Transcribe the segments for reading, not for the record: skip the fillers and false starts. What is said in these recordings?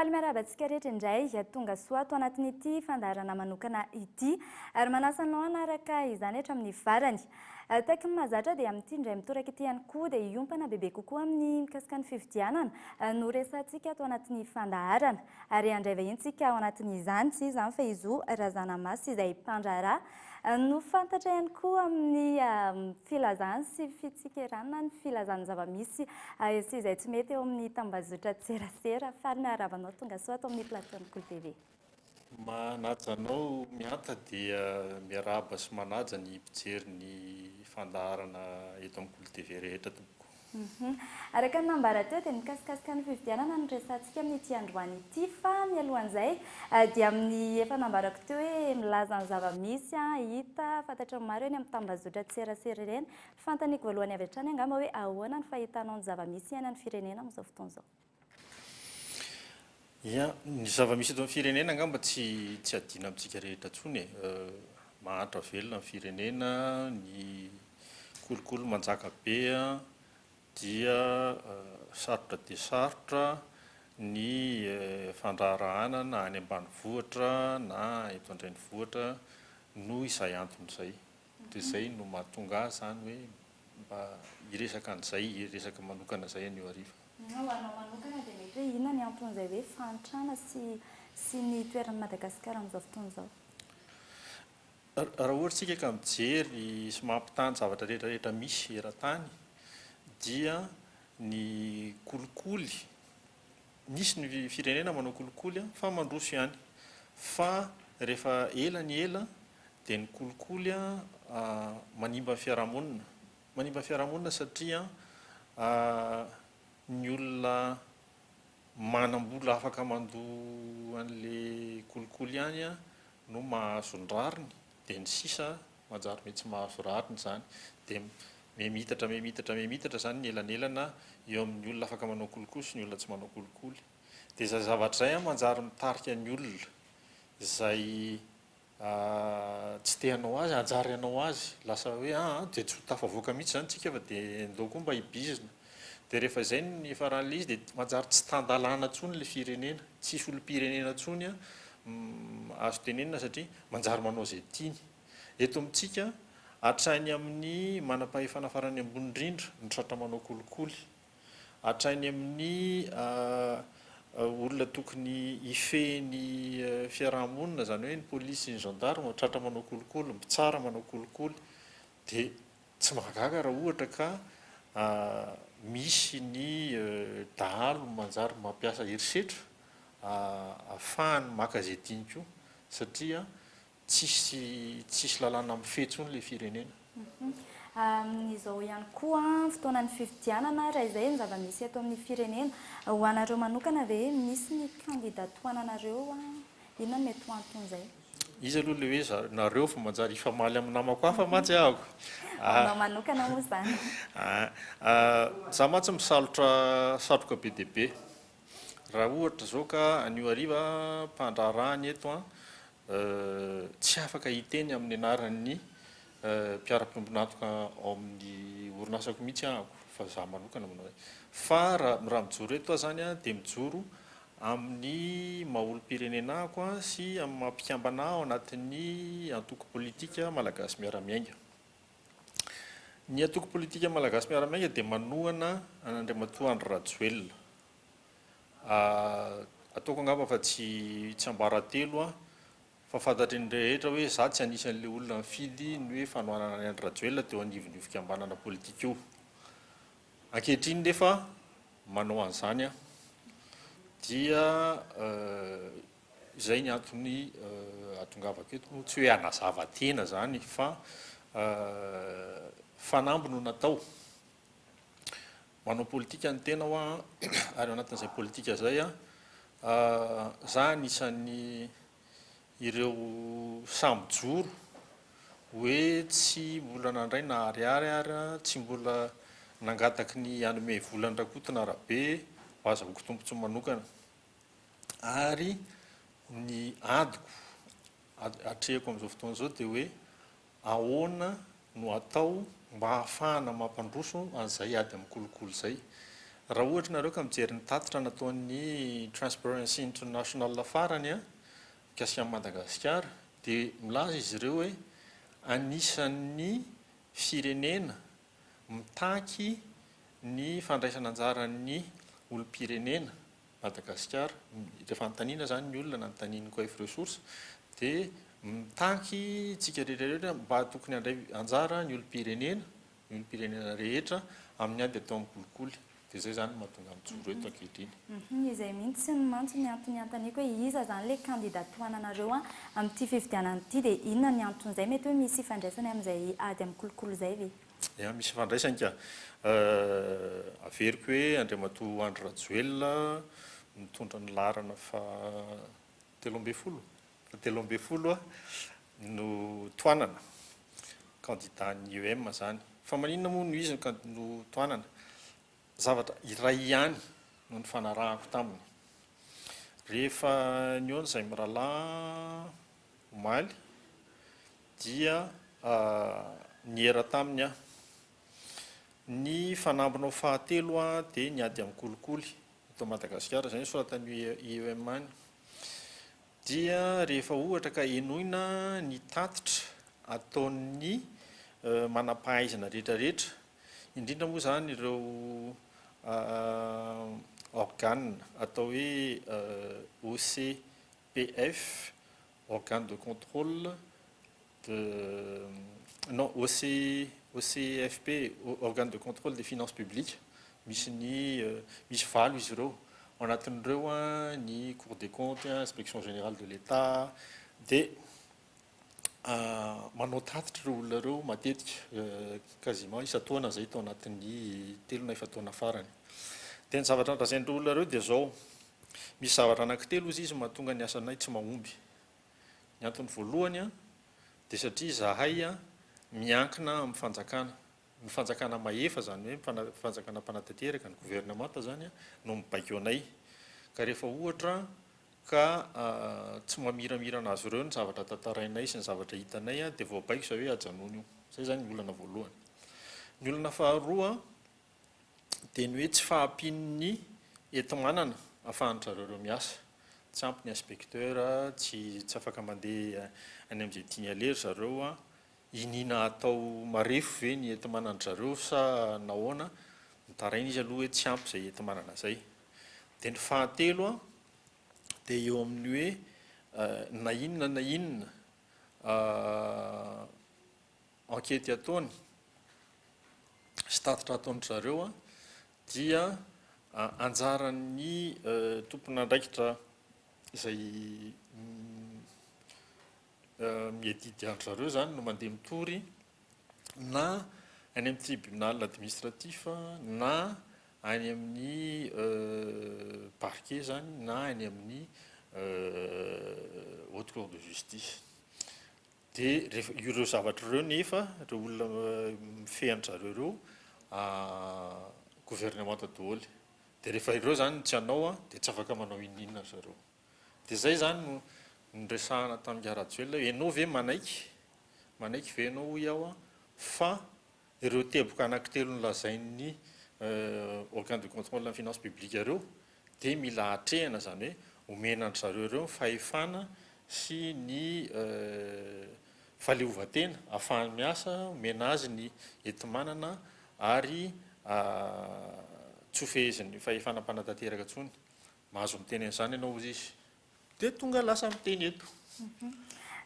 Faly miarahaba antsika rehetra indray tonga soa ato anatin'ity fandaharana manokana ity ary manasa anao hanaraka izany hatramin'ny farany. Tahaky ny mahazatra dia amin'ity indray mitoraka ity ihany koa dia hiompana bebe kokoa amin'ny mikasika ny fifidianana no resahantsika ato anatin'ny fandaharana. Ary handray vahiny tsika ao anatin'izany, tsy iza izany fa i Zo Razanamasy izay mpandraharaha no fantatra ihany koa amin'ny filazany sy fitsikerana ny filazany zava-misy sy izay tsy mety eo amin'ny tambazotran-tserasera. Faly miarahaba anao tonga soa ato amin'ny plateau ny Kolo TV. Manaja anao Mihanta dia miarahaba sy manaja ny mpijery ny fandaharana eto amin'ny Kolo TV rehetra tompoko. Araka ny nambara teo dia mikasikasika ny fifidianana no resahantsika amin'ity androany ity fa mialohan'izay dia amin'ny efa nambarako teo hoe milaza ny zava-misy hita fantatry ny maro eny amin'ny tambazotran-tserasera ireny. Fanontaniako voalohany avy hatrany angamba hoe ahoana ny fahitanao ny zava-misy iainan'ny firenena amin'izao fotoana izao? Ia, ny zava-misy eto amin'ny firenena angamba tsy tsy adino amintsika rehetra intsony e. Mahantra velona ny firenena, ny kolikoly manjaka be dia sarotra dia sarotra ny fandraharahana na any ambanivohitra na eto an-drenivohitra noho izay antony izay. Dia izay no mahatonga ahy izany hoe mba hiresaka an'izay, hiresaka manokana izay anio hariva. Ho anao manokana dia mety hoe inona ny anton'izay hoe fahantrana sy sy ny toeran'i Madagasikara amin'izao fotoana izao? Raha ohatra isika ka mijery sy mampitaha ny zavatra rehetra rehetra misy eran-tany dia ny kolikoly, misy ny firenena manao kolikoly fa mandroso ihany fa rehefa ela ny ela dia ny kolikoly manimba ny fiarahamonina. Manimba ny fiarahamonina satria ny olona manam-bola afaka mandoa an'ilay kolikoly ihany no mahazo ny rariny dia ny sisa manjary mety tsy mahazo rariny izany. Dia miha-miitatra miha-miitatra miha-miitatra izany ny elanelana eo amin'ny olona afaka manao kolikoly sy ny olona tsy manao kolikoly. Dia izay zavatra izay manjary mitarika ny olona izay tsy te hanao azy, hanjary hanao azy, lasa hoe aa dia tsy ho tafavoaka mihitsy izany tsika fa dia ndao koa mba hi-bizina. Dia rehefa izay no niafaran'ilay izy dia manjary tsy tan-dalàna intsony ilay firenena, tsisy olom-pirenena intsony azo tenenina satria manjary manao izay tiany. Eto amintsika, hatrany amin'ny manam-pahefana farany ambony indrindra no tratra manao kolikoly. Hatrany amin'ny olona tokony hifehy ny fiaraha-monina, izany hoe ny polisy sy ny gendarme, tratra manao kolikoly, ny mpitsara manao kolikoly. Dia tsy mahagaga raha ohatra ka misy ny dahalo manjary mampiasa herisetra ahafahany maka izay tiany koa satria Tsisy tsisy lalàna mifehy intsony ilay firenena. Amin'izao ihany koa, fotoanan'ny fifidianana, raha izay ny zava-misy eto amin'ny firenena, ho anareo manokana ve misy ny kandida tohananareo? Inona no mety ho anton'izay? Iza aloha ilay hoe za, nareo fa manjary hifamaly amin'ny namako hafa mantsy ahako. Anao manokana moa izany. Za mantsy misalotra satroka be dia be. Raha ohatra izao ka anio hariva mpandraharaha ny eto an, Tsy afaka hiteny amin'ny anaran'ny mpiara-piombon'antoka ao amin'ny orinasako mihitsy aho fa izaho manokana manao izay. Fa raha mijoro eto aho izany dia mijoro amin'ny maha olom-pirenena ahako sy amin'ny maha mpikambana ahy ao anatin'ny antoko politika Malagasy Miara-Miainga. Ny antoko politika Malagasy Miara-Miainga dia manohana an'Andriamatoa Andry Rajoelina. Ataoko angamba fa tsy tsiambaratelo an, fa fantatry ny rehetra hoe za tsy anisan'ilay olona nifidy ny hoe fanohanana an'i Andry Rajoelina teo anivon'io fikambanana politika io. Ankehitriny nefa manao an'izany aho. Dia izay ny antony ahatongavako eto moa, tsy hoe hanazava tena izany fa fanamby no natao. Manao politika ny tena hoa ary ao anatin'izay politika izay an, za anisan'ny ireo sahy mijoro hoe tsy mbola nandray na ariary ary, tsy mbola nangataky ny hanome vola an'i Rakoto na Rabe ho azahoako tombontsoa manokana. Ary ny adiko atrehiko amin'izao fotoana izao dia hoe Ahoana no atao mba hahafahana mampandroso an'izay ady amin'ny kolikoly izay? Raha ohatra nareo ka mijery ny tatitra nataon'ny Transparency International farany mikasika an'i Madagasikara dia milaza izy ireo hoe anisan'ny firenena mitaky ny fandraisana anjaran'ny olom-pirenena Madagasikara. Rehefa anontaniana izany ny olona na anontanian'ny Coef Ressources dia mitaky isika rehetra rehetra mba tokony handray anjara ny olom-pirenena, ny olom-pirenena rehetra amin'ny ady atao amin'ny kolikoly. Dia izay izany no mahatonga ahy mijoro eto ankehitriny. Izay mihitsy mantsy ny antony anontaniako hoe iza izany ilay kandida tohananareo amin'ity fifidianana ity dia inona ny anton'izay? Mety hoe misy ifandraisany amin'izay ady amin'ny kolikoly izay ve? Ya, misy ifandraisany ka. Averiko hoe Andriamatoa Andry Rajoelina mitondra ny laharana faha 13, faha 13 no tohanana, candidat-n'ny IEM izany. Fa maninona moa no izy no tohanana? Zavatra iray ihany no nifanarahako taminy. Rehefa nihaona izahay mirahalahy omaly dia niera taminy aho. Ny fanambinao fahatelo dia ny ady amin'ny kolikoly eto Madagasikara, izay no soratan'ny IEM any. Dia rehefa ohatra ka henoina ny tatitra ataon'ny manam-pahaizana rehetra rehetra, indrindra moa izany ireo organe atao hoe OCPF, organe de contrôle de, non OC, OCFP, organe de contrôle des finances publiques, misy ny, misy valo izy ireo, ao anatin'ireo ny cour des comptes, inspection générale de l'Etat, dia manao tatitra ireo olona ireo matetika, quasiment isan-taona izay tao anatin'ny telo na efa-taona farany. Dia ny zavatra nolazain'ireo olona ireo dia izao, misy zavatra anankitelo hozy izy mahatonga ny asanay tsy mahomby. Ny antony voalohany dia satria izahay miankina amin'ny fanjakana. Ny fanjakana mahefa, izany hoe ny fanjakana mpanatanteraka, ny governemanta izany no mibaiko anay. Ka rehefa ohatra ka tsy mamiramirana azy ireo ny zavatra tantarainay sy ny zavatra hitanay dia voabaiko izay hoe ajanony io. Izay izany ny olana voalohany. Ny olana faharoa dia ny hoe tsy fahampian'ny enti-manana ahafahan-dry zareo ireo miasa. Tsy ampy ny inspecteur, tsy tsy afaka mandeha any amin'izay tiany aleha ry zareo. Iniana atao marefo ve ny enti-manan-dry zareo sa nahoana? Mitaraina izy aloha hoe tsy ampy izay enti-manana izay. Dia ny fahatelo dia eo amin'ny hoe na inona na inona enquête ataony sy tatitra ataon-dry zareo dia anjaran'ny tompon'andraikitra izay miadidy an-dry zareo izany no mandeha mitory na any amin'ny tribunal administratif na any amin'ny parquet izany na any amin'ny haute cour de justice. Dia rehefa ireo zavatra ireo nefa ireo olona mifehy an-dry zareo ireo gouvernemanta daholo. Dia rehefa ireo izany no tsy hanao dia tsy afaka manao inona inona ry zareo. Dia izay izany no niresahana tamin'ingahy Rajoelina hoe ianao ve manaiky, manaiky ve ianao hoy aho fa ireo teboka anankitelo nolazain'ny organe de contrôle ny finance publique ireo dia mila atrehina, izany hoe omena an-dry zareo ireo ny fahefana sy ny fahaleovantena ahafahany miasa, omena azy ny enti-manana ary tsy hofehezin'ny fahefana mpanatanteraka intsony. Mahazo miteny an'izany ianao hozy izy. Dia tonga lasa miteny eto.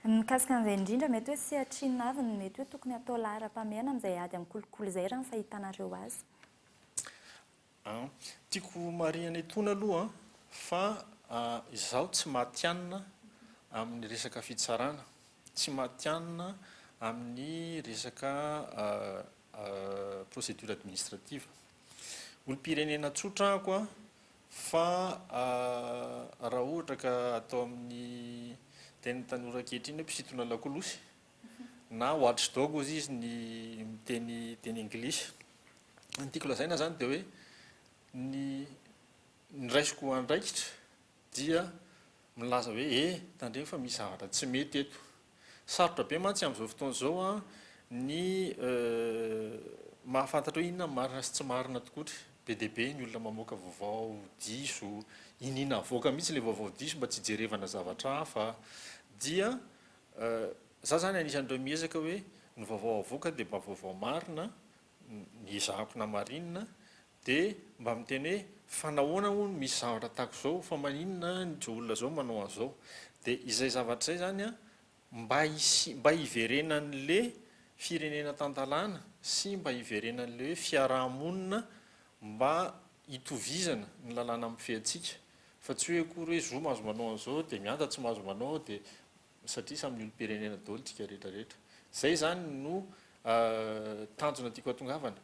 Ny mikasika an'izay indrindra, mety hoe sehatra inona avy no mety hoe tokony hatao laharam-pahamehana amin'izay ady amin'ny kolikoly izay raha ny fahitanareo azy? An, tiako homarihana etoana aloha fa izaho tsy matihanina amin'ny resaka fitsarana, tsy matihanina amin'ny resaka procédure administrative. Olom-pirenena tsotra aho koa Fa raha ohatra ka atao amin'ny tenin'ny tanora ankehitriny hoe mpisintona lakolosy na watch dog hozy izy ny miteny teny anglisy. Ny tiako lazaina izany dia hoe ny ny raisiko andraikitra dia milaza hoe eh tandremo fa misy zavatra tsy mety eto. Sarotra be mantsy amin'izao fotoana izao ny mahafantatra hoe inona ny marina sy tsy marina tokoa. Be dia be ny olona mamoaka vaovao diso, iniana avoaka mihitsy ilay vaovao diso mba tsy hijerevana zavatra hafa. Dia za zany anisan'ireo miezaka hoe ny vaovao avoaka dia mba vaovao marina, ny ezahako namarinina, dia mba miteny hoe fa nahoana hono misy zavatra tahaka izao, fa maninona izao olona izao manao an'izao. Dia izay zavatra izay zany an, Mba hisi, mba hiverenan'le firenena tan-dalàna sy mba hiverenan'le hoe fiaraha-monina mba hitovizana ny lalàna mifehy antsika fa tsy hoe akory hoe zo mahazo manao an'izao dia mianda tsy mahazo manao dia satria samy olom-pirenena daholo tsika rehetra rehetra. Zay izany no tanjona tiako hatongavana.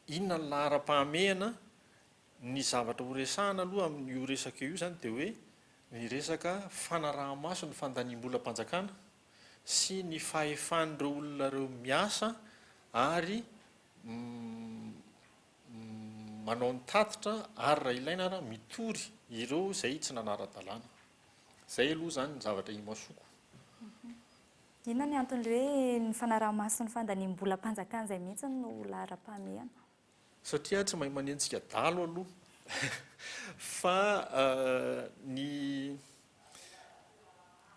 Inona ny laharam-pahamehana Ny zavatra ho resahana aloha amin'io resaka io izany dia hoe ny resaka fanaraha-maso ny fandaniam-bolam-panjakana sy ny fahefan'ireo olona ireo miasa ary manao ny tatitra ary raha ilaina ara mitory ireo izay tsy nanara-dalàna. Izay aloha izany ny zavatra imasoako. Inona ny anton'ilay hoe ny fanaraha-maso ny fandaniam-bolam-panjakana izay mihitsy no laharam-pahamehana? Satria tsy mahay manenjika dalo aloha fa ny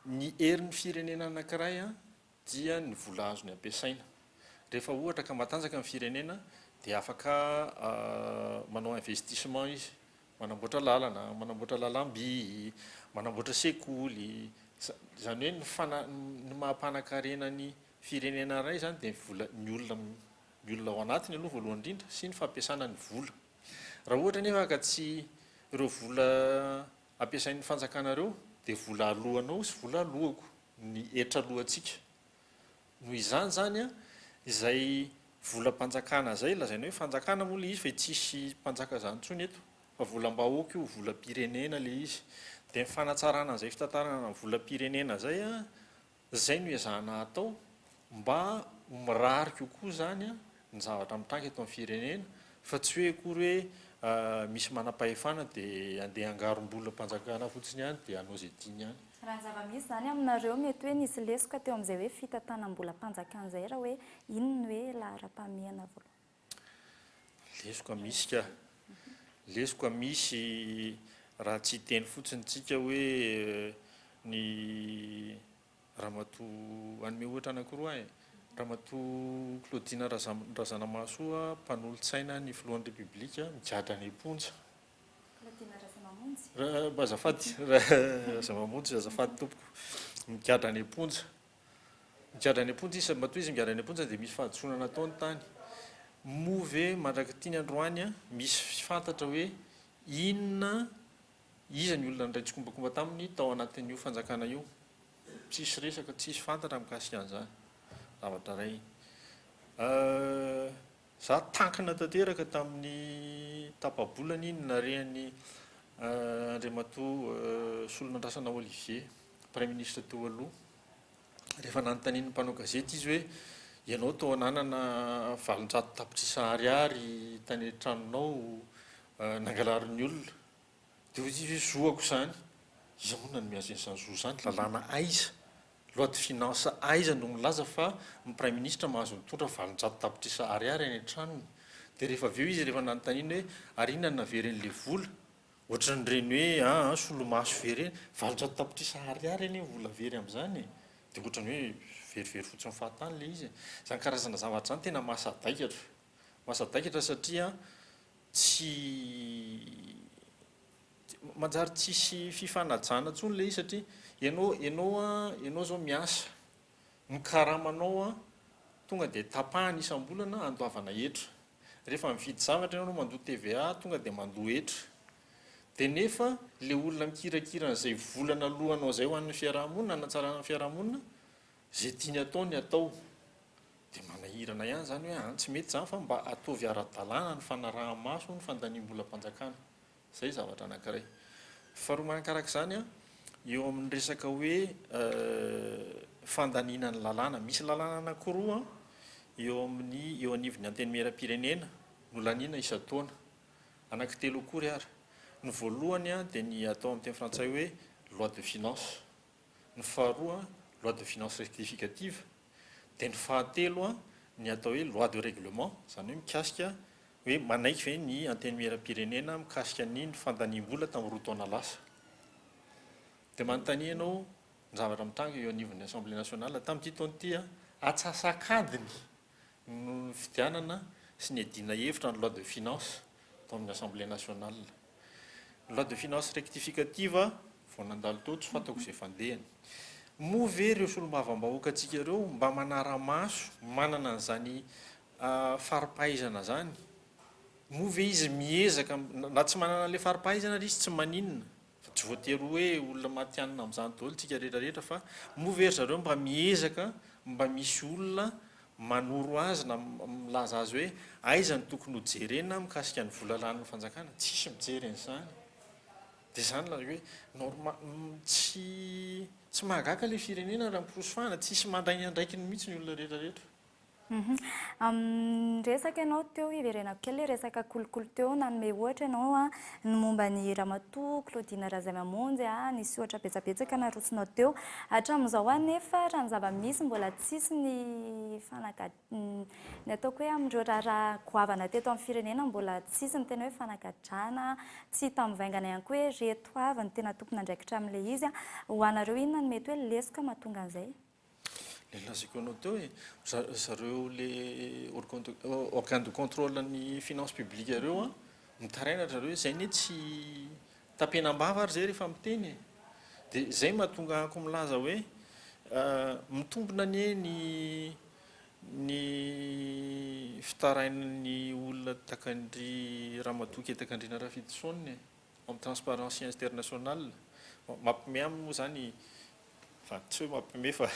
ny herin'ny firenena anankiray dia ny vola azony ampiasaina. Rehefa ohatra ka matanjaka ny firenena dia afaka manao investissement izy, manamboatra lalana, manamboatra lalam-by, manamboatra sekoly, izany hoe ny fana- ny maha mpanankarena ny firenena iray izany dia ny vola, ny olona ny olona ao anatiny aloha voalohany indrindra sy ny fampiasana ny vola. Raha ohatra anefa ka tsy ireo vola ampiasain'ny fanjakana ireo dia vola aloanao sy vola aloako, ny hetra aloantsika. Noho izany izany izay volam-panjakana izay, lazaina hoe fanjakana moa ilay izy fa tsisy mpanjaka izany intsony eto fa volam-bahoaka io, volam-pirenena ilay izy. Dia ny fanatsarana an'izay fitantanana ny volam-pirenena izay Izay no ezahana atao mba ho mirary kokoa izany ny zavatra mitranga eto amin'ny firenena fa tsy hoe akory hoe misy manam-pahefana dia handeha hangarom-bolam-panjakana fotsiny ihany dia hanao izay tiany ihany. Raha ny zava-misy izany aminareo mety hoe nisy lesoka teo amin'izay hoe fitantanam-bolam-panjakana izay raha hoe iny no hoe laharam-pahamehana voalohany. Lesoka misy ka. Lesoka misy raha tsy hiteny fotsiny tsika hoe ny Ramatoa, hanome ohatra anankiroa aho e. Ramatoa Claudine Razanamahasoa mpanolotsaina ny filohan'ny Repoblika migadra any am-ponja. Claudine Razamamonjy. Azafady, Razamamonjy, azafady tompoko. Migadra any am-ponja. Migadra any am-ponja izy, matoa izy migadra any am-ponja dia misy fahadisoana nataony tany. Moa ve mandrak'ity ny androany misy fantatra hoe inona, iza ny olona niray tsikombakomba taminy tao anatin'io fanjakana io? Tsisy resaka, tsisy fantatra mikasika an'izany. Zavatra iray. Za tankina tanteraka tamin'ny tapa-bolana iny narehan'i Andriamatoa Solonandrasana Olivier, Praiminisitra teo aloha. Rehefa nanontanian'ny mpanao gazety izy hoe ianao toa nanana 800 tapitrisa ariary tany an-tranonao nangalarin'ny olona. Dia hoy izy hoe zoako izany. Iza moa no nanome azy an'izany zo izany? Lalàna aiza? Loi de finance aiza no milaza fa ny praiminisitra mahazo mitondra 800 tapitrisa ariary any an-tranony? Dia rehefa avy eo izy rehefa nanontaniana hoe ary inona no naverin'ilay vola? Ohatran'ireny hoe aa solomaso very ireny, 800 tapitrisa ariary anie ny vola very amin'izany e! Dia ohatran'ny hoe verivery fotsiny fahatany ilay izy e! Izany karazana zavatra izany tena mahasadaikatra, mahasadaikatra satria tsy manjary tsisy fifanajana intsony ilay izy satria ianao ianao an, ianao izao miasa, ny karamanao an tonga dia tapahana isam-bolana andoavana hetra. Rehefa mividy zavatra ianao mandoa TVA tonga dia mandoa hetra. Dia nefa ilay olona mikirakira an'izay vola naloanao izay ho an'ny fiaraha-monina, hanatsarana ny fiaraha-monina, izay tiany atao ny atao. Dia manahirana ihany izany hoe an, tsy mety izany fa mba ataovy ara-dalàna ny fanaraha-maso ny fandaniam-bolam-panjakana. Izay zavatra anankiray. Faharoa manaraka izany, eo amin'ny resaka hoe fandaniana ny lalàna. Misy lalàna anankiroa eo amin'ny eo anivon'ny Antenimierampirenena nolaniana isan-taona. Anankitelo akory ary. Ny voalohany dia ny atao amin'ny teny frantsay hoe loi de finance. Ny faharoa loi de finance rectificative. Dia ny fahatelo ny atao hoe loi de règlement, izany hoe mikasika. Hoe manaiky ve ny Antenimierampirenena mikasika ny ny fandaniam-bola tamin'ny 2 taona lasa? Dia manontania ianao ny zavatra mitranga eo anivon'ny Assemblée nationale tamin'ity taona ity, atsasak'adiny no nifidianana sy niadiana hevitra ny loi de finances tao amin'ny Assemblée nationale. Ny loi de finances rectificative vao nandalo teo tsy fantako izay fandehany. Moa ve ireo solombavambahoakantsika ireo mba manara-maso, manana an'izany fari-pahaizana izany? Moa ve izy miezaka, na tsy manana an'ilay fari-pahaizana ary izy tsy maninona, fa tsy voatery hoe olona matihanina amin'izany daholo tsika rehetra rehetra fa moa ve ry zareo mba miezaka mba misy olona manoro azy na milaza azy hoe aiza no tokony ho jerena mikasika ny vola lanin'ny fanjakana? Tsisy mijery an'izany. Dia izany ilay hoe normal, tsy tsy mahagaga ilay firenena raha mikorosy fahana, tsisy mandray ny andraikiny mihitsy ny olona rehetra rehetra. Niresaka ianao teo, hiverenako kely ilay resaka kolikoly teo, nanome ohatra ianao ny momba ny Ramatoa Claudine Razaimamonjy, nisy ohatra betsabetsaka narosonao teo. Hatramin'izao anefa raha ny zava-misy mbola tsisy ny fanagad-, ny ataoko hoe amin'ireo raharaha goavana teto amin'ny firenena mbola tsisy ny tena hoe fanagadrana, tsy hita mivaingana ihany koa hoe ireto avy no tena tompon'andraikitra amin'ilay izy. Ho anareo inona no mety hoe lesoka mahatonga an'izay? Le lazaiko anao teo e, zareo le organe de organe de contrôle ny finance publique ireo an, mitaraina ry zareo hoe zay anie tsy tapenam-bava ary zay rehefa miteny e. De zay mahatonga ahako milaza hoe mitombina anie ny ny fitarainan'ny olona takan-dry Ramatoa Ketakandriana Rafidison e, ao amin'ny Transparency International. Mampime aminy moa zany Fa tsy hoe mampime fa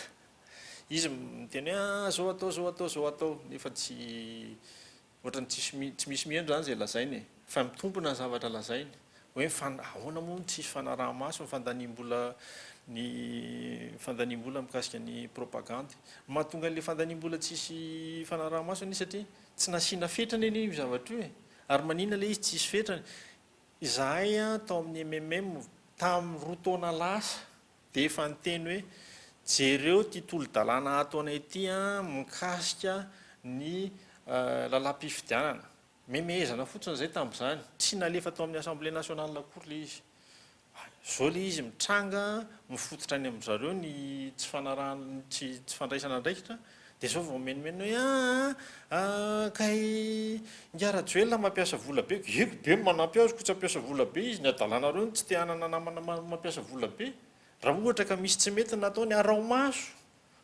izy miteny hoe ah zao atao zao atao zao atao nefa tsy ohatran'ny tsisy tsy misy mihaino zany izay lazainy e. Fa mitombina ny zavatra lazainy. Hoe ny ahoana moa no tsisy fanaraha-maso ny fandaniam-bola ny fandaniam-bola mikasika ny propagandy. Ny mahatonga an'ilay fandaniam-bola tsisy fanaraha-maso anie satria tsy nasiana fetrany anie io zavatra io e. Ary maninona ilay izy tsisy fetrany? Izahay tao amin'ny mmm tamin'ny 2 taona lasa dia efa niteny hoe jereo ity tolo-dalàna ataonay ity mikasika ny lalàm-pifidianana. Memehezana fotsiny izay tamin'izany. Tsy nalefa tao amin'ny Assemblée nationale akory ilay izy. Izao ilay izy mitranga, mifototra any amin-dry zareo ny tsy fanarahana, tsy fandraisana andraikitra, dia izao vao mimenomenona hoe aa kay ingahy Rajoelina mampiasa vola be, eko be ny manampy azy koa tsy hampiasa vola be izy, ny adalanareo no tsy te hanana namana mampiasa vola be, raha ohatra ka misy tsy mety ny nataony araho maso,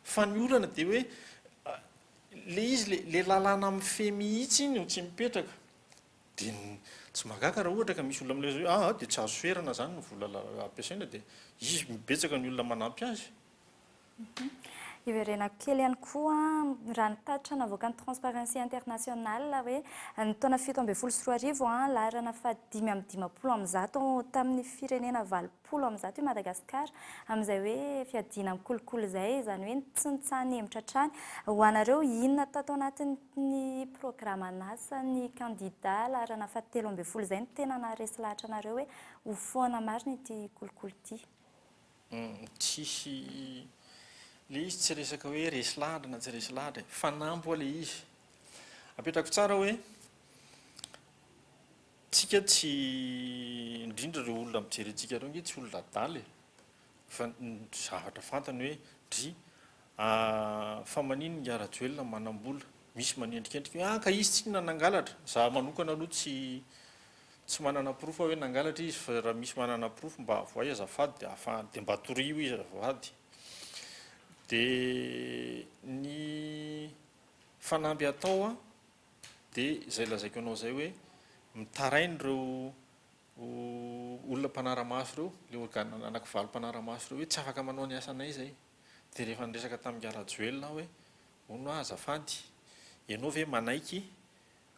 fa ny olana dia hoe le izy le le lalàna mifehy mihitsy iny no tsy mipetraka, dia tsy mahagaga raha ohatra ka misy olona milaza hoe aa dia tsy azo ferana izany ny vola ampiasaina dia izy betsaka ny olona manampy azy. Hiverenako kely ihany koa raha ny tatitra navoakan'ny Transparency International hoe ny taona 2017, laharana faha 155 tamin'ny firenena 180 i Madagasikara amin'izay hoe fiadiana amin'ny kolikoly izay, izany hoe tsy nitsaha-nihemotra hatrany. Ho anareo, inona tato anatin'ny programan'asan'ny kandida laharana faha 13 izay no tena naharesy lahatra anareo hoe ho foana marina ity kolikoly ity? Tsisy, le izy tsy resaka hoe resy lahatra na tsy resy lahatra e, fanamby hoa le izy. Apetrako tsara hoe tsika tsy, indrindra ireo olona mijery antsika ireo ange tsy olona adala e, fa ny zavatra fantany hoe dry fa maninona ingahy Rajoelina manam-bola, misy manendrikendrika hoe ah ka izy tsinona nangalatra, za manokana aloha tsy Tsy manana porofo aho hoe nangalatra izy fa raha misy manana porofo mba avoahy azafady dia ahafahana dia mba torio izy azafady. Dia ny fanamby atao an dia izay lazaiko anao izay hoe mitaraina ireo olona mpanara-maso ireo, ilay organe anakivalo mpanara-maso ireo hoe tsy afaka manao ny asanay izay. Dia rehefa niresaka tamin'i Rajoelina aho hoe hono aho azafady, ianao ve manaiky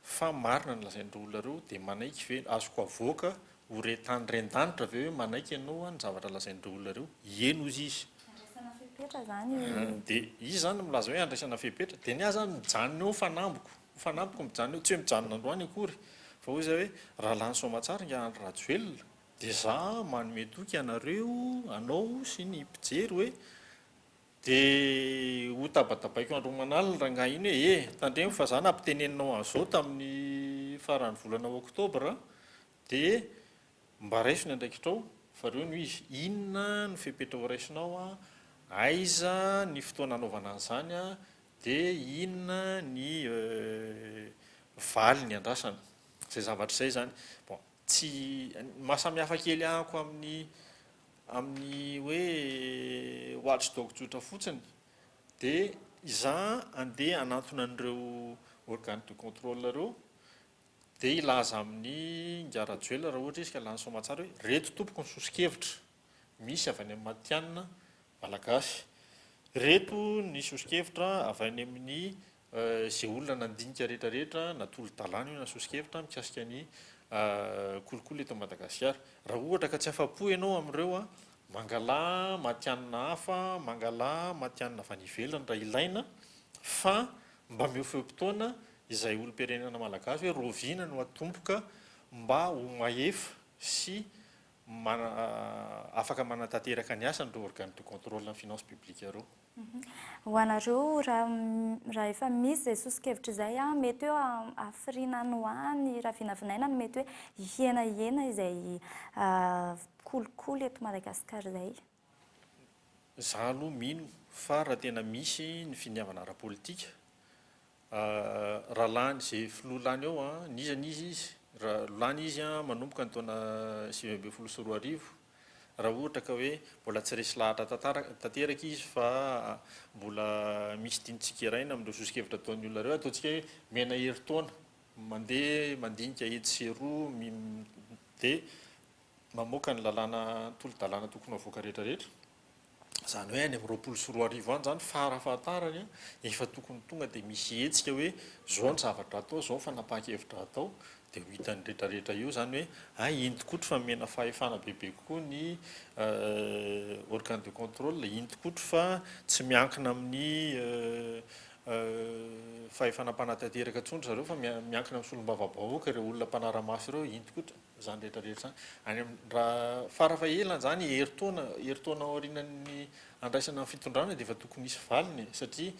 Fa marina ny lazain'ireo olona ireo dia manaiky ve, azoko avoaka ho re tany ren-danitra ve hoe manaiky ianao an ny zavatra lazain'ireo olona ireo? Ieny hozy izy. Andraisana fepetra izany. Dia izy izany milaza hoe andraisana fepetra, dia ny ahy izany mijanona eo ny fanambiko, ny fanambiko mijanona eo, tsy hoe mijanona androany akory, fa hoy izy hoe raha lany soamatsara ingahy Andry Rajoelina dia za manome toky anareo, anao sy ny mpijery hoe. Dia ho tabatabaiko andro aman'alina rangahy iny hoe e! Tandremo fa za nampiteneninao an'izao tamin'ny faran'ny volana oktobra dia mba raiso ny andraikitrao fa reo no izy. Inona no fepetra ho raisinao an? Aiza ny fotoana hanaovana an'izany an? Dia inona ny valiny andrasana? Izay zavatra izay izany. Bon, tsy, ny maha samihafa kely ahako amin'ny Amin'ny hoe watchdog tsotra fotsiny dia izaho andeha hanantona an'ireo organe de contrôle ireo dia hilaza amin'i Ingahy Rajoelina raha ohatra izy ka lany soamatsara hoe ireto tompoko ny soso-kevitra misy avy any amin'ny matihanina malagasy, ireto ny soso-kevitra avy any amin'ny Izay olona nandinika rehetra rehetra na tolo-dalàna io na soso-kevitra mikasika ny kolikoly eto Madagasikara. Raha ohatra ka tsy afa-po ianao amin'ireo, mangalà matihanina hafa, mangalà matihanina avy any ivelany raha ilaina fa mba omeo fe-potoana izay olom-pirenena malagasy hoe rahoviana no hatomboka mba ho mahefa sy afaka manatanteraka ny asany ireo organes de contrôle ny finance publique ireo. Ho anareo, raha efa misy izay soso-kevitra izay, mety hoe hafiriana any ho any, raha vinavinaina ny mety hoe hihenahena izay kolikoly eto Madagasikara izay. Za aloha mino fa raha tena misy ny finiavana ara-politika, Raha lany izay filoha lany eo an, n'iza n'iza izy, raha lany izy an manomboka ny taona 2019, raha ohatra ka hoe mbola tsy resy lahatra tanteraka izy fa mbola misy tiany tsikeraina amin'ireo soso-kevitra ataon'ny olona ireo, ataontsika hoe omena herintaona mandeha mandinika etsy sy eroa dia mamoaka ny lalàna, tolo-dalàna tokony ho avoaka rehetra rehetra. Izany hoe any amin'ny 2020 any izany fara fahatarany efa tokony tonga dia misy hetsika hoe izao ny zavatra atao, izao ny fanapahan-kevitra atao dia ho hitan'ny rehetra rehetra eo izany hoe hay iny tokotry fa omena fahefana bebe kokoa ny organe de contrôle, iny tokotry fa tsy miankina amin'ny fahefana mpanatanteraka intsony ry zareo fa miankina amin'ny solombavambahoaka ireo olona mpanara-maso ireo, iny tokotry. Izany rehetra rehetra izany. Any amin'ny, raha farafahelany izany herintaona, herintaona aorianan'ny handraisana ny fitondrana dia efa tokony hisy valiny e, satria,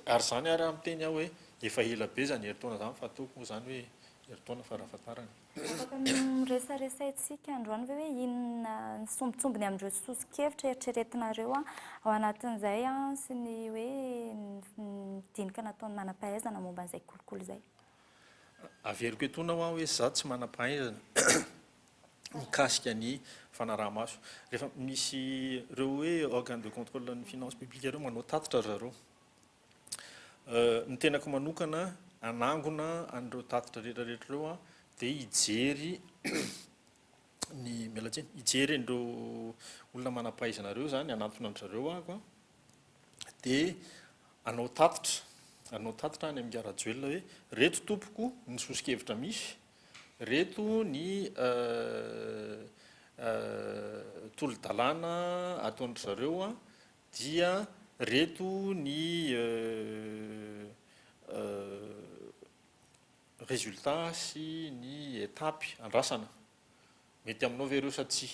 ary izany ary aho miteny aho hoe efa ela be izany herintaona izany fa ataoko moa izany hoe herintaona farafahatarany. Afaka miresaresaintsika androany ve hoe inona ny sombintsombiny amin'ireo soso-kevitra eritreretinareo ao anatin'izay sy ny hoe ny dinika nataon'ny manam-pahaizana momba an'izay kolikoly izay? Averiko etoana hoa hoe za tsy manam-pahaizana mikasika ny fanaraha-maso. Rehefa misy ireo hoe organe de contrôle ny finance publique ireo manao tatitra ry zareo. Ny tenako manokana hanangona an'ireo tatitra rehetra rehetra ireo aho dia hijery ny, miala tsiny, hijery an'ireo olona manam-pahaizana ireo izany, hanantona an-dry zareo aho dia hanao tatitra, hanao tatitra any amin'i Rajoelina hoe reto tompoko ny soso-kevitra misy, reto ny tolo-dalàna ataon-dry zareo dia reto ny résultat sy ny étape andrasana. Mety aminao ve ireo sa tsia?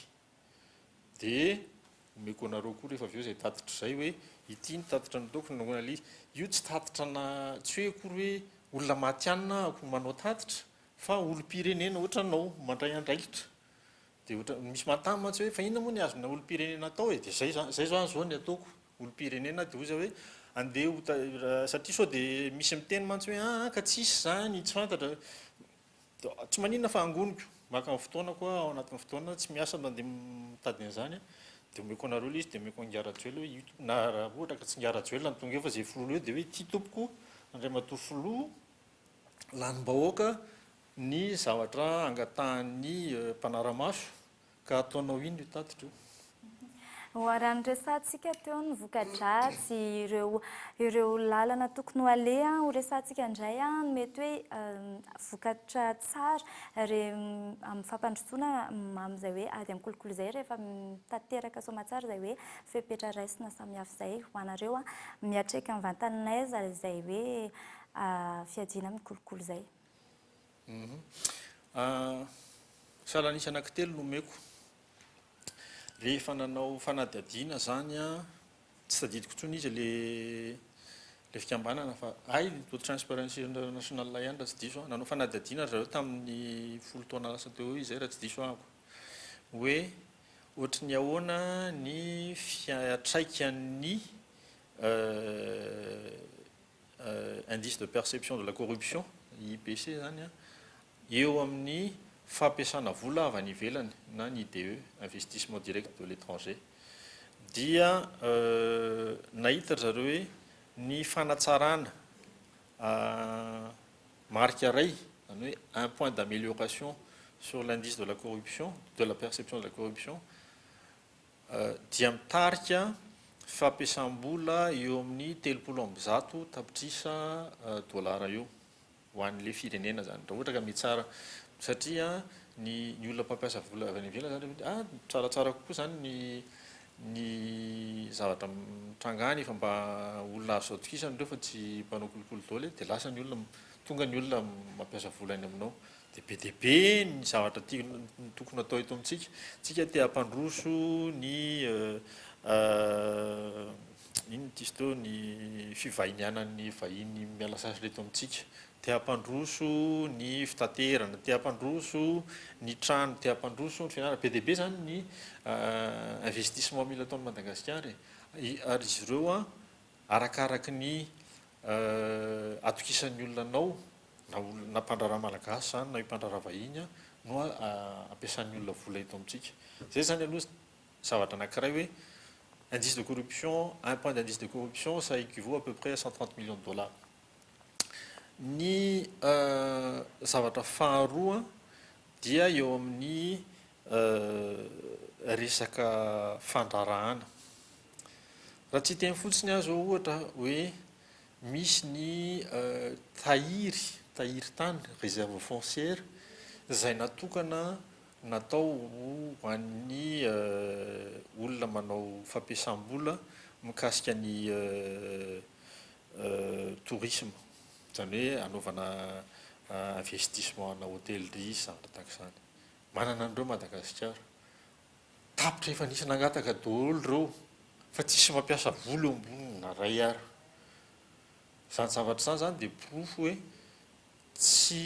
Dia omeko anareo koa rehefa avy eo izay tatitra izay hoe ity ny tatitra nataoko nahoana ilay izy. Io tsy tatitra na tsy hoe akory hoe olona matihanina aho manao tatitra fa olom-pirenena ohatranao mandray andraikitra. Dia ohatra misy manontany mantsy hoe fa inona moa ny azon'ny olom-pirenena atao e? Dia izay izany izay izany izao ny ataoko olom-pirenena dia hoy izy hoe andeha ho satria sao dia misy miteny mantsy hoe aa ka tsisy izany tsy fantatra. Tsy maninona fa angoniko, maka ny fotoanako aho ao anatin'ny fotoana tsy miasa mandeha mitady an'izany aho, dia omeko anareo ilay izy, dia omeko an'i Rajoelina hoe io tompoko, na raha ohatra ka tsy ingahy Rajoelina no tonga eo fa izay filoha eo dia hoe ity tompoko Andriamatoa Filoha lanim-bahoaka ny zavatra angatahan'ny mpanara-maso Ka ataonao inona io tatitra io? Raha ny resahantsika teo ny voka-dratsy, ireo ireo lalana tokony ho aleha, ho resahantsika indray ny mety hoe vokatra tsara re amin'ny fampandrosoana amin'izay hoe ady amin'ny kolikoly izay rehefa tanteraka soamatsara izay hoe fepetra raisina samihafa izay ho anareo miatreka mivantana aiza izay hoe fiadiana amin'ny kolikoly izay. Salan'isa anankitelo no omeko. Rehefa nanao fanadihadiana izany Tsy tadidiko intsony izy le le fikambanana fa hay toa Transparency International ihany raha tsy diso aho. Nanao fanadihadiana ry zareo tamin'ny 10 taona lasa teo eo izay raha tsy diso ahako hoe ohatry ny ahoana ny fiantraikan'ny indice de perception de la corruption, IPC zany an, eo amin'ny fampiasana vola avy any ivelany na ny IDE, investissement direct de l'étranger. Dia nahita ry zareo hoe ny fanatsarana marika iray, izany hoe un point d'amélioration sur l'indice de la corruption, de la perception de la corruption, dia mitarika fampiasam-bola eo amin'ny 130 tapitrisa dolara eo ho an'ilay firenena zany raha ohatra ka mitsara, satria ny olona mpampiasa vola avy any ivelany zany ah tsaratsara kokoa zany ny zavatra mitranga any, efa mba olona azo atokisana ireo fa tsy mpanao kolikoly daholo, dia lasa ny olona, tonga ny olona mampiasa vola any aminao. Dia be dia be ny zavatra tiana tokony atao eto amintsika. Tsika te hampandroso ny inona ity izy teo, ny fivahinianan'ny vahiny miala sasatra eto amintsika. Te hampandroso ny fitaterana, te hampandroso ny trano, te hampandroso ny fianarana. Be dia be izany ny investissement mila ataon'i Madagasikara e. Ary izy ireo an, arakaraky ny atokisan'ny olona anao, na olona, na mpandraharaha malagasy izany na io mpandraharaha vahiny no ampiasan'ny olona vola eto amintsika. Izay izany aloha zavatra anankiray hoe indice de corruption, un point d'indice de corruption ça équivaut à peu près à 130 millions de dollars. Ny zavatra faharoa dia eo amin'ny resaka fandraharahana. Raha tsy hiteny fotsiny aho izao ohatra hoe misy ny tahiry, tahirin-tany, réserve foncière, izay natokana natao ho an'ny olona manao fampiasam-bola mikasika ny tourisme, izany hoe hanaovana investissement ana hôtellerie sy zavatra tahaka izany. Manana an'ireo Madagasikara. Tapitra efa nisy nangataka daholo ireo fa tsisy mampiasa vola eo amboniny na ray ara. Izany zavatra izany izany dia porofo hoe tsy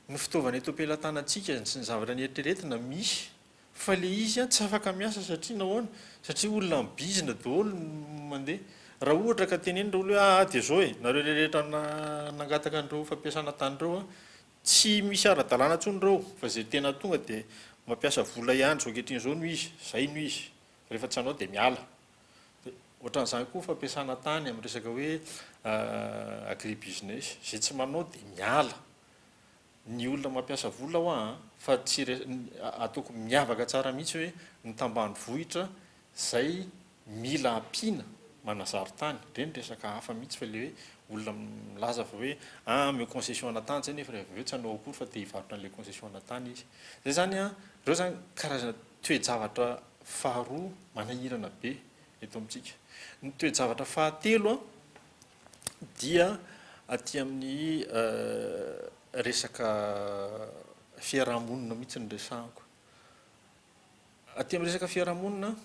ny fitaovana eto am-pelatanantsika sy ny zavatra nieritreretina misy fa ilay izy an tsy afaka miasa satria nahoana? Satria olona mi-bizina daholo no mandeha. Raha ohatra ka tenenina ireo olona hoe aa dia izao e, nareo rehetra nangataka an'ireo fampiasana tany ireo an, Tsy misy ara-dalàna intsony ireo fa izay tena tonga dia mampiasa vola ihany izao ankehitriny izao no izy, izay no izy, rehefa tsy hanao dia miala. Dia ohatran'izany koa fampiasana tany amin'ny resaka hoe agribusiness, izay tsy manao dia miala. Ny olona mampiasa vola hoa an, fa tsy re- ataoko miavaka tsara mihitsy hoe ny tambanivohitra izay mila ampiana manazary tany, ireny resaka hafa mihitsy fa ilay hoe olona milaza fa hoe ah omeo concession ana tany zay nefa rehefa avy eo tsy hanao akory fa te hivarotra an'ilay concession ana tany izy. Zay zany an, ireo zany karazana toe-javatra faharoa manahirana be eto amintsika. Ny toe-javatra fahatelo an dia aty amin'ny resaka fiaraha-monina mihitsy no resahako. Aty amin'ny resaka fiarahamonina,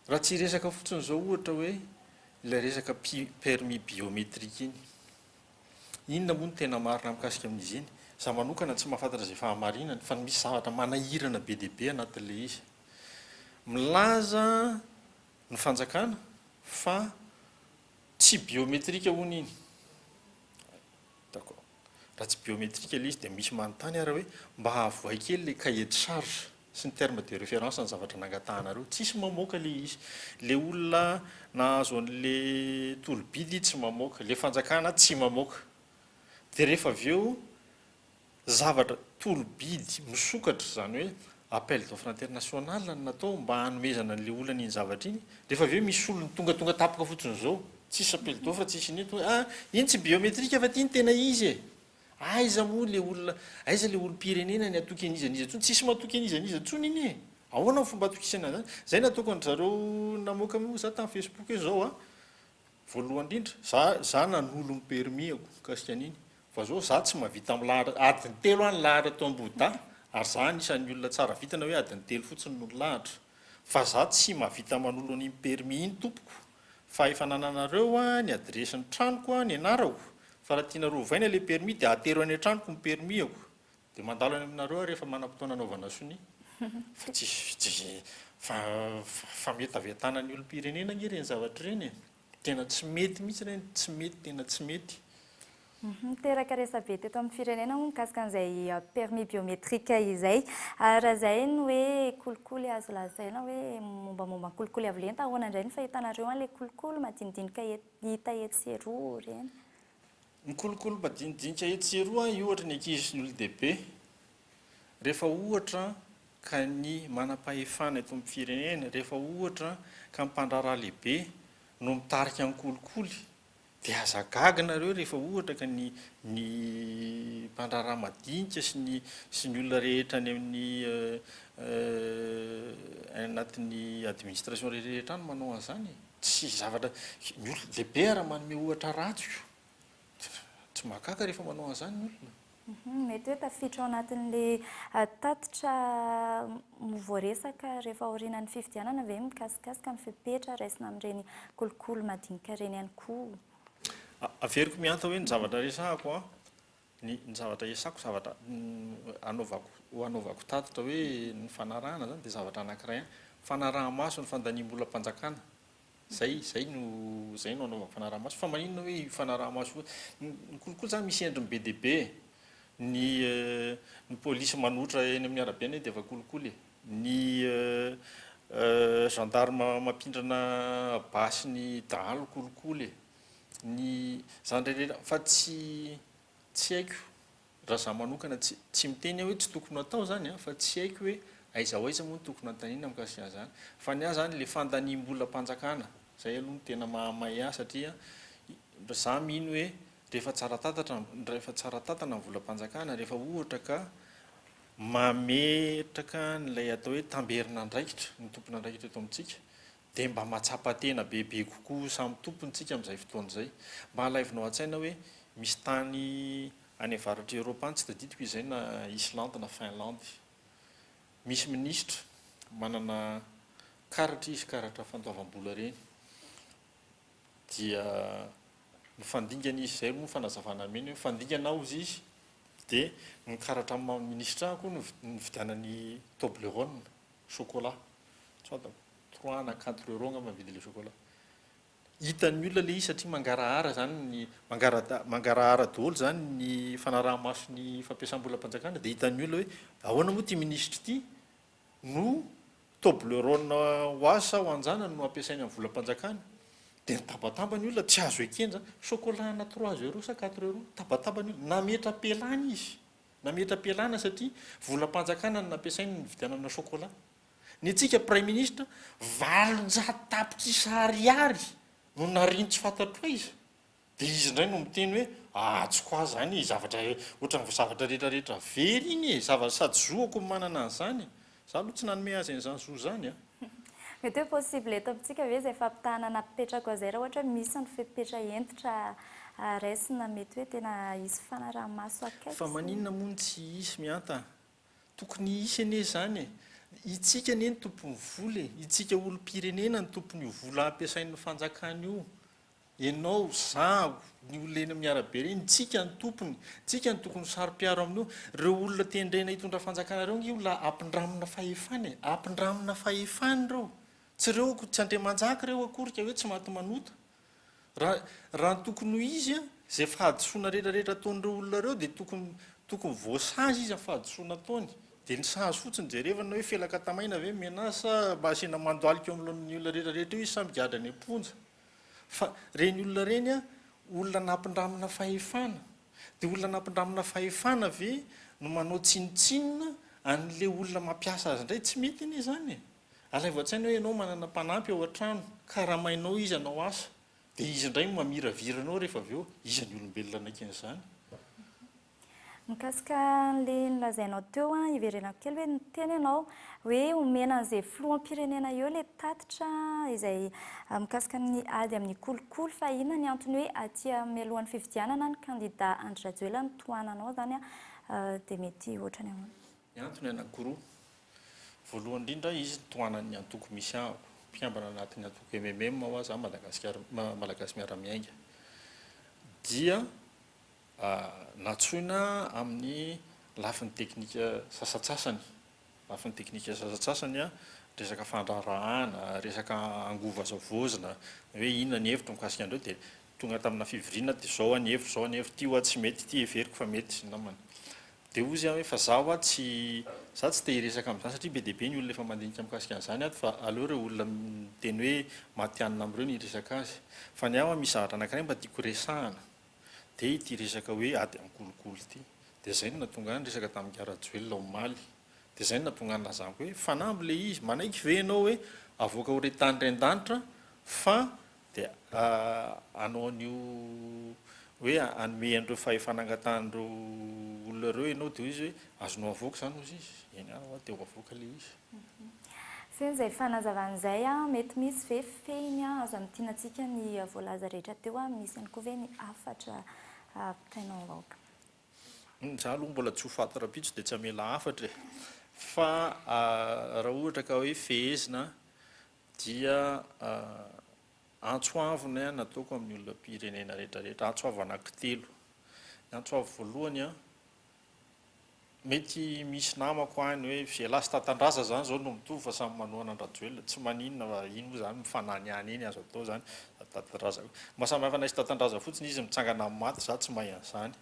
raha tsy hiresaka fotsiny izao ohatra hoe ilay resaka permis biométrique iny. Inona moa no tena marina mikasika amin'izy iny? Izaho manokana tsy mahafantatra izay fahamarinany fa misy zavatra manahirana be dia be anatin'ilay izy. Milaza ny fanjakana fa tsy biométrique hono iny. D'accord. Raha tsy biométrique ilay izy dia misy manontany ary hoe mba avohay kely ilay cahier de charge sy ny terme de référence ny zavatra nangatahanareo. Tsisy mamoaka ilay izy. Ilay olona nahazo an'ilay tolo-bidy tsy mamoaka, ilay fanjakana tsy mamoaka. Dia rehefa avy eo zavatra tolo-bidy misokatra, izany hoe appel d'offre international no natao mba hanomezana an'ilay olana iny zavatra iny, rehefa avy eo misy olona tongatonga tampoka fotsiny izao, tsisy appel d'offre, tsisy inona, tonga ah iny tsy biométrique fa ity no tena izy e! Aiza moa ilay olona, aiza ilay olom-pirenena ny hatoky an'iza n'iza intsony, tsisy matoky an'iza n'iza intsony anie e! Ahoana ny fomba atokisana an'izany? Izay nataoko an-dry zareo namoaka moa za tamin'ny Facebook hoe izao an, voalohany indrindra, za za nanolo ny permis-ako mikasika an'iny, Fa zao za tsy mahavita milahatra, adiny telo aho nilahatra tao Ambohidahy ary za anisan'ny olona tsara vintana hoe adiny telo fotsiny no nilahatra. Fa za tsy mahavita manolo an'iny permis iny tompoko fa efa anananareo ny adiresin'ny tranoko, ny anarako, fa raha tianareo ovaina ilay permis dia atero any an-tranoko ny permis-ako. Dia mandalo any aminareo aho rehefa manam-potoana anaovana sonia. Fa tsy tsy fa fametavetana ny olom-pirenena ange ireny zavatra ireny e. Tena tsy mety mihitsy ireny, tsy mety, tena tsy mety. Niteraka resabe teto amin'ny firenena moa mikasika an'izay permis biométrique izay. Raha izay ny hoe kolikoly azo lazaina hoe mombamomba ny kolikoly avo lenta, ahoana indray ny fahitanareo an'ilay kolikoly madinidinika hita etsy sy eroa ireny? Ny kolikoly madinidinika etsy sy eroa, io ohatra ny ankizy sy ny olon-dehibe. Rehefa ohatra ka ny manam-pahefana eto amin'ny firenena, rehefa ohatra ka ny mpandraharaha lehibe no mitarika ny kolikoly, Dia aza gaga nareo rehefa ohatra ka ny ny mpandraharaha madinika sy ny sy ny olona rehetra any amin'ny any anatin'ny administration rehetra any manao an'izany e. Tsy zavatra, ny olona lehibe ary manome ohatra ratsy ko. Tsy mahagaga rehefa manao an'izany ny olona. Mety hoe tafiditra ao anatin'ilay tatitra voaresaka rehefa aorianan'ny fifidianana ve mikasikasika ny fepetra raisina amin'ireny kolikoly madinika ireny ihany koa? Averiko mihanta hoe ny zavatra resahako an, ny ny zavatra esako zavatra anaovako anaovako tatitra hoe ny fanarahana izany dia zavatra anankiray ihany, fanaraha-maso ny fandaniam-bolam-panjakana. Zay, zay no, zay no anaovako fanaraha-maso. Fa maninona hoe io fanaraha-maso io? Ny kolikoly zany misy endriny be dia be e. Ny ny polisy manotra eny amin'ny arabe anie dia efa kolikoly e. Ny gendarme mampindrana basy ny dahalo kolikoly e. Ny zany rehetra fa tsy tsy haiko. Raha za manokana tsy tsy miteny aho hoe tsy tokony ho atao zany an, fa tsy haiko hoe aiza ho aiza moa no tokony hanontaniana mikasika an'izany. Fa ny ahy zany le fandaniam-bolam-panjakana, zay aloha no tena mahamay ahy satria za mino hoe rehefa tsara tatatra rehefa tsara tantana ny volam-panjakana, rehefa ohatra ka mametraka an'ilay atao hoe tamberin'andraikitra ny tompon'andraikitra eto amintsika dia mba mahatsapa tena bebe kokoa samy tompony tsika amin'izay fotoana izay. Mba alaivinao an-tsaina hoe misy tany any avaratr'i Eoropa any, tsy tadidiko izay na Islande na Finlande, misy minisitra manana karatra izy, karatra fandoavam-bola ireny, dia mifandingana izy, izay moa fanazavana nomeny hoe mifandingana hozy izy, dia ny karatra amin'ny maha minisitra ahy koa no nividianany Toblerone, chocolat, tsy fantako. Trois na quatre euros angamba ny vidin'ilay chocolat. Hitan'ny olona ilay izy satria mangarahara izany ny, mangarada- mangarahara daholo izany ny fanaraha-maso ny fampiasam-bolam-panjakana dia hitan'ny olona hoe ahoana moa ity minisitra ity no Toblerone ho azy sa ho an-janany no ampiasainy amin'ny volam-panjakana. Dia nitabataba ny olona, tsy azo ekena izany. Chocolat ana trois euros sa quatre euros, nitabataba ny olona. Nametra-pialana izy. Nametra-pialana satria volam-panjakana no nampiasainy nividianana chocolat. Ny antsika Praiminisitra, 800 tapitrisa ariary no nariany tsy fantatro aiza, dia izy indray no miteny hoe ah tsy quoi zany e, zavatra ohatran'ny zavatra rehetra rehetra very iny e, zava sady zoako ny manana an'izany e. Za aloha tsy nanome azy an'izany zo izany an. Mety hoe possible eto amintsika ve izay fampitahana napetrako izay raha ohatra hoe misy ny fepetra hentitra raisina mety hoe tena hisy fanaraha-maso akaiky Fa sy. maninona moa no tsy hisy mihanta? Tokony hisy anie izany e! Itsika anie no tompon'ny vola e! Itsika olom-pirenena no tompon'io vola ampiasain'ny fanjakana io. Ianao, izaho, ny olona eny amin'ny arabe ireny, tsika no tompony. Tsika no tokony ho saro-piaro amin'io. Ireo olona tendrena hitondra fanjakana ireo ange olona ampindramina fahefana e! Ampindramina fahefana ireo. Tsy ireo, tsy andriamanjaka ireo akory ka hoe tsy maty manota. Raha raha ny tokony ho izy an, izay fahadisoana rehetra rehetra ataon'ireo olona ireo dia tokony tokony voasazy izy amin'ny fahadisoana ataony. Dia ny sazy fotsiny jerevana hoe felaka tamaina ve omena azy sa mba asiana mandohalika eo anoloan'ny olona rehetra rehetra eo izy sa migadra any am-ponja. Fa ireny olona ireny an, olona nampindramina fahefana. Dia olona nampindramina fahefana ve no manao tsinontsinona an'ilay olona mampiasa azy indray? Tsy mety anie izany e! Alaivo an-tsaina hoe ianao manana mpanampy ao an-trano, karamainao izy hanao asa, dia izy indray no mamiravira anao rehefa avy eo, iza ny olombelona hanaiky an'izany? Mikasika an'ilay nolazainao teo an, hiverenako kely hoe niteny ianao hoe omena an'izay filoham-pirenena eo ilay tatitra izay mikasika ny ady amin'ny kolikoly fa inona ny antony hoe aty mialohan'ny fifidianana ny kandida Andry Rajoelina no tohananao izany an, dia mety ohatrany ahoana? Ny antony anankiroa. Voalohany indrindra, izy tohanan'ny antoko misy ahako, mpikambana anatin'ny antoko MMM hoa za, Madagasikara, Malagasy Miara-Miainga. Dia nantsoina amin'ny lafiny teknika sasantsasany, lafiny teknika sasantsasany, resaka fandraharahana, resaka angovo azo havaozina, hoe inona ny hevitro mikasika an'ireo dia tonga tamina fivoriana dia izao ny hevitro, izao ny hevitro, ity hoa tsy mety, ity heveriko fa mety sy ny namany. Dia hozy aho hoe fa za hoa tsy, za tsy te hiresaka amin'izany satria be dia be ny olona efa mandinika mikasika an'izany ato fa aleo ireo olona miteny hoe matihanina amin'ireo ny hiresaka azy. Fa ny ahy hoa misy zavatra anankiray mba tiako resahana dia ity resaka hoe ady amin'ny kolikoly ity. Dia izay no nahatonga ahy niresaka tamin'i Ingahy Rajoelina omaly. Dia izay no nahatonga ahy nilazako hoe fanamby ilay izy, manaiky ve ianao hoe avoaka ho re tany re an-danitra fa Dia hanao an'io hoe hanome an'ireo fahefana angatahan'ireo olona ireo ianao, dia hoy izy hoe azonao avoaka izany hozy izy, eny ary hoa dia ho avoaka ilay izy. Feno izay fanazavana izay, mety misy ve fehiny azo hamintinantsika ny voalaza rehetra teo, misy ihany koa ve ny hafatra ampitainao vahoaka? Za aloha mbola tsy ho faty rahampitso dia tsy hamela hafatra e! Fa raha ohatra ka hoe fehezina dia antso avo ny nataoko amin'ny olom-pirenena rehetra rehetra, antso avo anankitelo. Ny antso avo voalohany an, mety misy namako any hoe ialahy sy Tatandraza zany zao no mitovy fa samy manohana an-dRajoelina, tsy maninona fa iny moa zany mifananiany eny azo atao zany, Tatandraza, maha samy hafa anay sy Tatandraza fotsiny izy mitsangana amin'ny maty, za tsy mahay an'izany,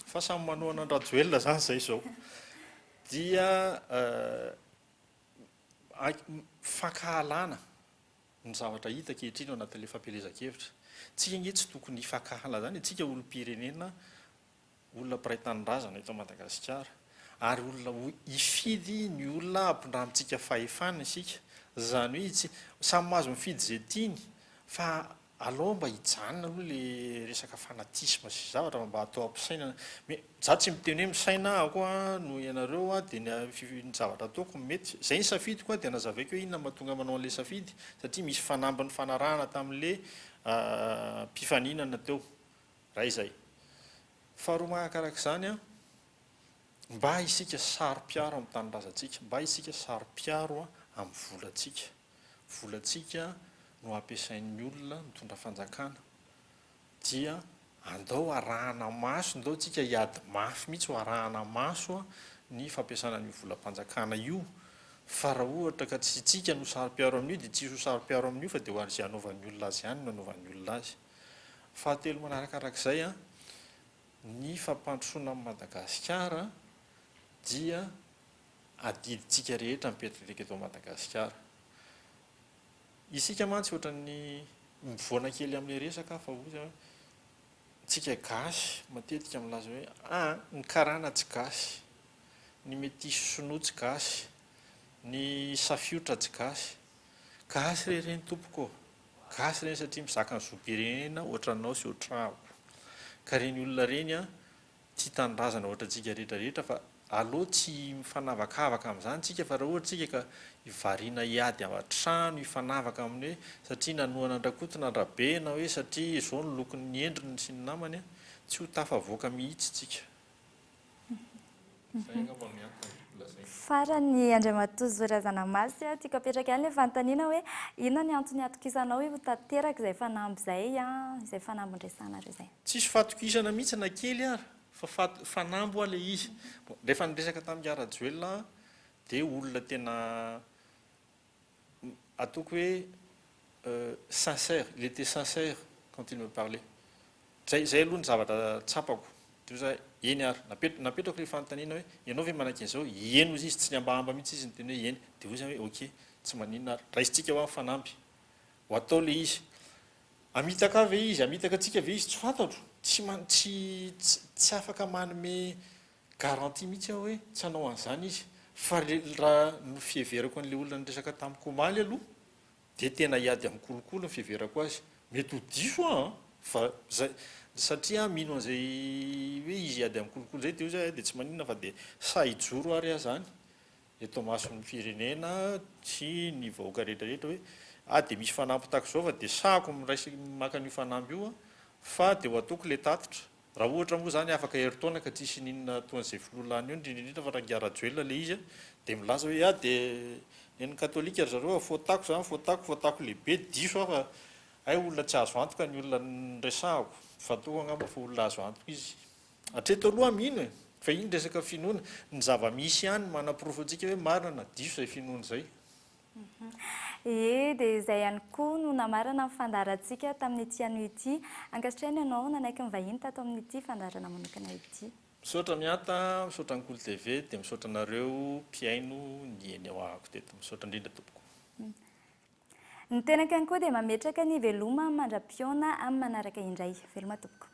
fa samy manohana an-dRajoelina zany zay zao. Dia Fankahalana ny zavatra hita ankehitriny ao anatin'ilay fampielezan-kevitra. Tsika ange tsy tokony hifankahala izany e, tsika olom-pirenena, olona mpiray tanindrazana eto Madagasikara, ary olona ho hifidy ny olona hampindramintsika fahefana isika. Izany hoe tsy, samy mahazo mifidy izay tiany fa Aleo mba hijanona aloha le resaka fanatisme sy zavatra fa mba atao ampisainana. Mais za tsy miteny hoe misaina aho koa noho ianareo dia ny ny zavatra ataoko no mety. Zay ny safidiko dia nazavaiko hoe inona no mahatonga manao an'le safidy satria misy fanamby nifanarahana tamin'le mpifaninana teo. Ray izay. Faharoa manakarak'izany an, mba isika saro-piaro amin'ny tanindrazantsika, mba isika saro-piaro amin'ny volantsika. Volantsika no ampiasain'ny olona mitondra fanjakana dia andao arahana maso, ndao tsika hiady mafy mihitsy ho arahana maso ny fampiasana an'io volam-panjakana io fa raha ohatra ka tsy tsika no saro-piaro amin'io dia tsisy ho saro-piaro amin'io fa dia ho an'izay anaovan'ny olona azy ihany no anaovan'ny olona azy. Fahatelo manarakarak'izay, ny fampandrosoana an'i Madagasikara dia adidintsika rehetra mipetrapetraka eto Madagasikara. Isika mantsy ohatran'ny mivoana kely amin'ilay resaka aho fa hoy aho hoe tsika gasy matetika milaza hoe ah ny karana tsy gasy, ny metisy sinoa tsy gasy, ny safiotra tsy gasy. Gasy re ireny tompoko ô! Gasy ireny satria mizaka ny zom-pirenena ohatranao sy ohatr'ahako. Ka ireny olona ireny an, tia tanindrazana ohatrantsika rehetra rehetra fa aleo tsy mifanavakavaka amin'izany tsika fa raha ohatra tsika ka variana hiady ao an-trano hifanavaka amin'ny hoe satria nanohana an-dRakoto na an-dRabe na hoe satria izao ny lokon'ny endriny sy ny namany tsy ho tafavoaka mihitsy tsika. Izay angamba no antony lazaina. Farany Andriamatoa Zo Razanamasy, tiako apetraka ihany ilay fanontaniana hoe inona ny antony atokisanao hoe ho tanteraka izay fanamby izay, izay fanamby nresahanareo izay? Tsisy fahatokisana mihitsy na kely ary fa faty fanamby hoa le izy. Bon, rehefa niresaka tamin'i Ingahy Rajoelina aho dia olona tena ataoko hoe sincère, il était sincère quand il me parlait. Zay zay aloha ny zavatra tsapako. Dia hoy za eny ary. Napet- napetrako ilay fanontaniana hoe ianao ve manaiky an'izao? Eny hozy izy, tsy nihambahamba mihitsy izy niteny hoe eny. Dia hoy za hoe ok, tsy maninona ary. Raisintsika hoa ny fanamby. Ho atao ilay izy. Hamitaka ahy ve izy? Hamitaka antsika ve izy? Tsy fantatro. Tsy man, tsy, tsy afaka manome garantie mihitsy aho hoe tsy hanao an'izany izy. Fa le, raha ny fiheverako an'ilay olona niresaka tamiko omaly aloha, dia tena hiady amin'ny kolikoly ny fiheverako azy. Mety ho diso aho an! Fa zay, satria aho mino an'izay hoe izy hiady amin'ny kolikoly izay, dia hoy izy hoe dia tsy maninona fa dia sahy hijoro ary aho izany. eto imason'ny firenena sy ny vahoaka rehetra rehetra hoe ah dia misy fanamby tahaka izao fa dia sahako miray maka an'io fanamby io aho fa dia ho ataoko ilay tatitra. Raha ohatra moa izany afaka herintaona ka tsisy n'inona toan'izay filoha lany eo, indrindra indrindra fa raha ingahy Rajoelina ilay izy dia milaza hoe ah dia nen'ny katolika ry zareo a, faute-ako izany, faute-ako, faute-ako lehibe, diso aho fa hay olona tsy azo antoka ny olona niresahako, fantoko angamba fa olona azo antoka izy. Hatreto aloha aho mino e! Fa iny resaka finoana, ny zava-misy ihany no manaporofo antsika hoe marina na diso izay finoana izay. Ie, dia izay ihany koa no namarana ny fandaharantsika tamin'ity anio ity. Ankasitrahina ianao nanaiky ny vahiny tato amin'ity fandaharana manokana ity. Misaotra Mianta, misaotra ny Kolo TV, dia misaotra anareo mpihaino ny eny ahako teto. Misaotra indrindra tompoko. Ny tenako ihany koa dia mametraka ny veloma mandra-pihaona amin'ny manaraka indray. Veloma tompoko.